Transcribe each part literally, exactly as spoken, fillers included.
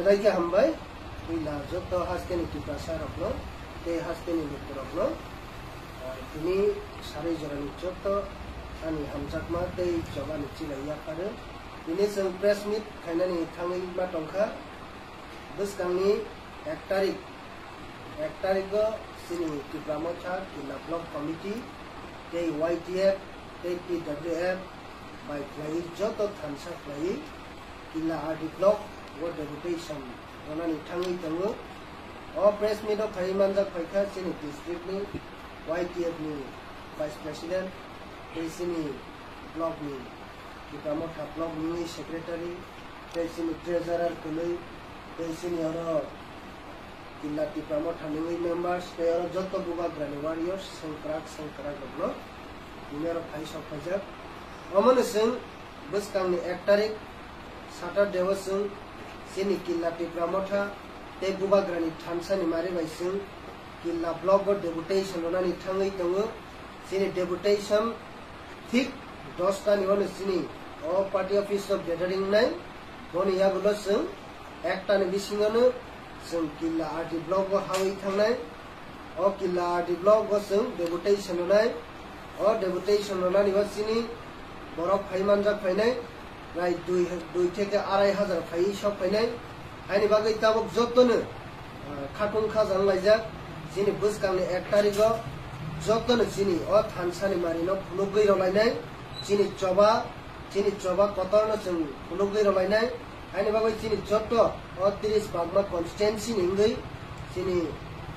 Tei khe hambai, puila joto hasteni Tiprasa rokno, tei hasteni lukurokno, ah, tini sarui jorani joto ani hamjakma tei chobani chilai yapharo. Tini chwng press meet khainani thangwi ma tongkha, bwskangni ek tarik, ek tarigo chini Tipra Motha Killa Block Committee tei Y T F tei T W F bai khlaiwi joto thansa khlaiwi Killa R D Block o deputation rwnani thangwi tongo. O press meet o phaiwi manjak phaikha chini district ni Y T F ni Vice President tei chini block ni Tipra Motha block ni secretary tei chini treasurer kwlwi tei chini oro Killa Tipra Motha ni members tei oro joto Bubagrani warriors sengkrak sengkrak rokno tini oro phai sok phaijak. Omono chwng bwskangni ek tarik Saturday o chwng chini Killa Tipra Motha tei Bubagrani thansani mari bai chwng Killa block o deputation rwnani thangwi tongo. Chini deputation thik dos ta ni uano chini o party office o gathering nai. Boni yagulo chwng ek ta ni bisingo no chwng Killa R D block o hawi thangnai. O Killa R D block o chwng deputation rwnai. O deputation rwnani o chini borok phai manjak phainai. Prai dui, dui theke arai hajar phaiwi sok phainai. Haini bagwi tabuk jotono, ah, khatung khajang laijak. Chini bwskangni ek tarigo jotono chini o thansani marino phunugwi rwlainai. Chini choba, chini choba kotorno chwng phunugwi rwlainai. Haini bagwi chini joto o tris bagma constituency ni wngwi chini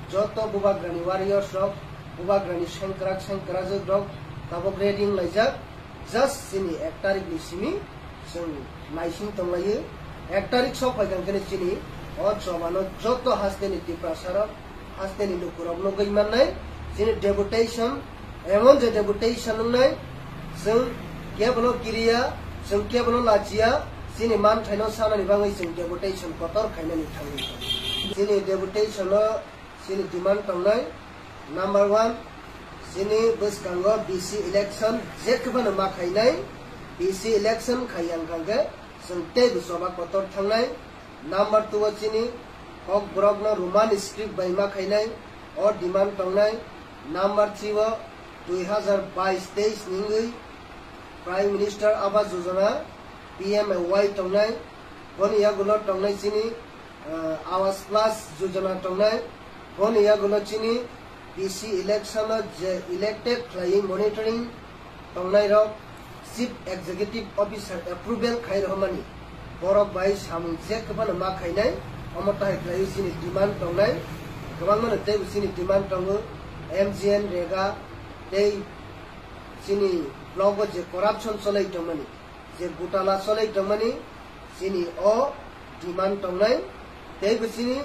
joto Bubagrani warriors rok, Bubagrani sengkrak sengkrajwk rok tabuk ready wnglaijak. Just chini ek tarik ni simi chwng naising tonglaio. Ek tarik sok phaikha khe chini o chobano joto hasteni Tiprasa rok, hasteni lukurok nugwi mannai. Chini deputation, emon je deputation wngnai, chwng kebono kiriya, chwng kebono lachiya, chini manthaino sanani bagwi chwng deputation kotor khainani thangwi tongo. Chini deputation o chini demand tongnai, number one, chini bwskango B C election je khe phano ma khainai, B C election khai yang kha khe chwng teibo choba kotor thangnai. Number two o chini kok borokno Roman script bai ma khainai, o demand tongnai. Number three o dui hazar bais teis ni wngwi Prime Minister Awas Yojana, P M A Y tongnai. Boni yagulo tongnai chini, ah, Awas Plus Yojana tongnai. Boni yagulo chini B C election o je elected khlaiwi monitoring tongnai rok Chief Executive Officer approval khai rohormani borok bai samung je kwphano ma khainai, omo tahai khlaiwi chini demand tongnai. Kwbangmano teibo chini demand tongo, M G N rega tei chini block o je corruption cholai tongmani, je gutala cholai tongmani, chini o demand tongnai. Teibo chini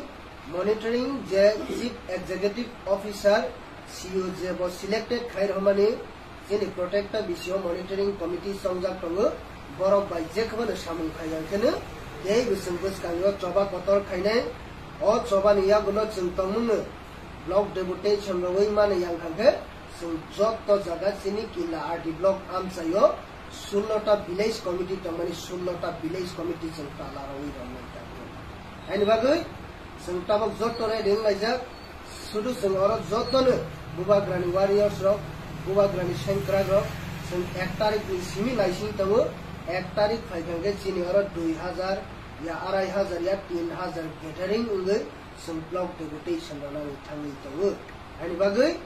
monitoring je Chief Executive Officer, C E O je bo selected khai rohormani, chini protector B C O monitoring committee chongjak tongo. Borok bai je khobano samung khai yang kheno teibo chwng bwskango choba kotor khainai. O chobani yagulo chwng tongmungno block deputation rwui mani yang kha khe chwng joto jaga chini Killa R D block amchaio sullo ta village committee tongmani, sullo ta village committee chwng tala rwui rwmani tongo. Haini bagwi chwng tabuk joto ready wnglaijak, sudu chwng oro jotono Bubagrani warriors rok, Bubagrani sengkrak rok chwng ek tarik ni simi naising tongo. Ek tarik phaikha khe chini oro dui hazar ya, arai hazar ya, tin hazar gathering wngwi chwng block deputation rwnani thangwi tongo. Haini bagwi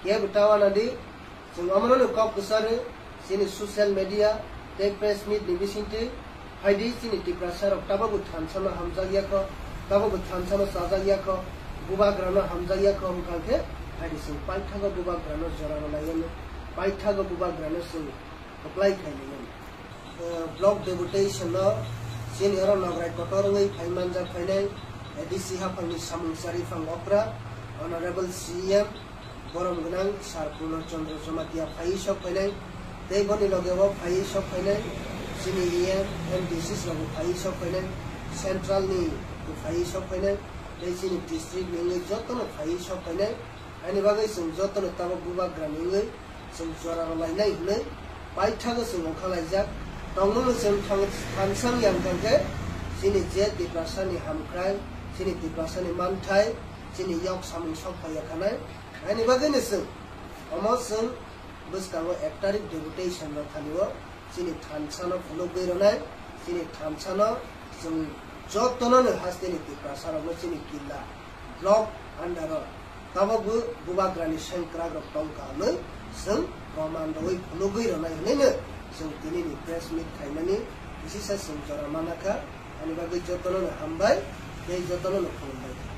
kebo ta wana di, chwng omono no kok kwcharo, chini social media tei press meet ni bisingtwi phaidi, chini Tiprasa rok tabukbo thansa no hamjak ya kho, tabukbo thansa no chajak ya kho, Bubagra no hamjak ya kho wngkha khe phaidi chwng paithago Bubagra no jora rwlai yano, paithago Bubagra no chwng kwplai khainai yano. Eh, block deputation no chini oro nograi kotor wngwi phai manjak phainai, A D C haphangni samung chariphang okra, Honorable C E M, borom gwnang Sir Purno Chandra Jamatia phaiwi sok phainai, tei boni loge o phaiwi sok phainai, chini E M, M D Cs rokbo phaiwi sok phainai, central ni bo phaiwi sok phainai, tei chini district ni wngwi jotono phaiwi sok phainai. Ani bagwi chwng jotono tabuk Bubagrani wngwi chwng jora rwlainai hwnwi paithago chwng ongkhalaijak. Tongmungno chwng thang-, thansang yang thang khe chini je Tiprasani hamkrai, chini Tiprasani manthai, chini yok samung sok phaiya khanai. Ani bagwino chwng, omo chwng bwskango ek tarik deputation rok thani o chini thansa no phunugwi rwnai, chini thansa no chwng jotono no hasteni Tiprasa rokno chini killa block under o tabok bo bubagrani sengkrak rok tongkha hwnwi chwng proman rwui phunugwi rwnai hwnwi no chwng tini ni press meet khaimani bisisa chwng jora manakha. Ani bagwi jotono no hambai tei jotono no khulumbai.